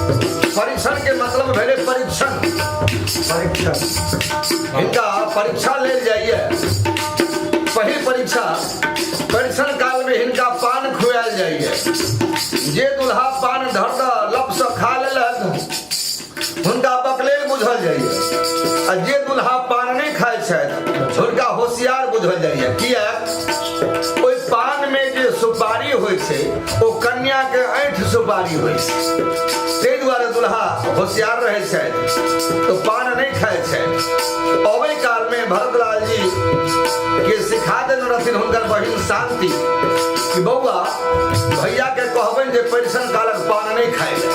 परीक्षण के मतलब भेलै परीक्षण। परीक्षण। हिनका परीक्षा लेल जाइए। पहिल परीक्षा, परीक्षण काल में हिनका पान खुआयल जाइए। जे दुल्हा पान धर दऽ लप से खा लेलक, हुनका बकलेल बुझल जाइए, आ जे दुल्हा पान नहि खाइ छथि, हुनका होशियार बुझल जाइए। किया? ओहि पान में जे सुपारी होइ छै, ओ कन्या के ऐठ सुपारी होइ छै। ताहि दुआरे दुल्हा होशियार रहै छथि तऽ पान नहि खाइ छथि। अबै काल में भरतलाल जी के सिखा देने रहथिन हुनकर बहिन शांति कि बौआ, भैया के कहबनि जे परीक्षण कालक पान नहि खाइ लए।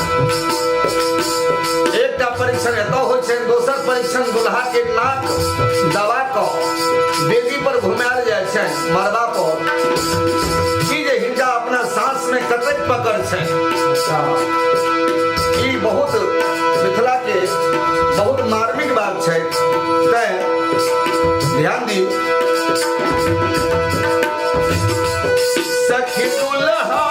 एकटा परीक्षण एतऽ होइ छै। दोसर परीक्षण, दुल्हा के नाक दबा कऽ वेदी पर घुमायल जाइ छनि, मरबा पर, कि जे हिनका अपना साँस में कतेक पकड़ छनि। ई बहुत मिथिला के बहुत मार्मिक बात छै, तैं ध्यान दी। सखी दुल्हा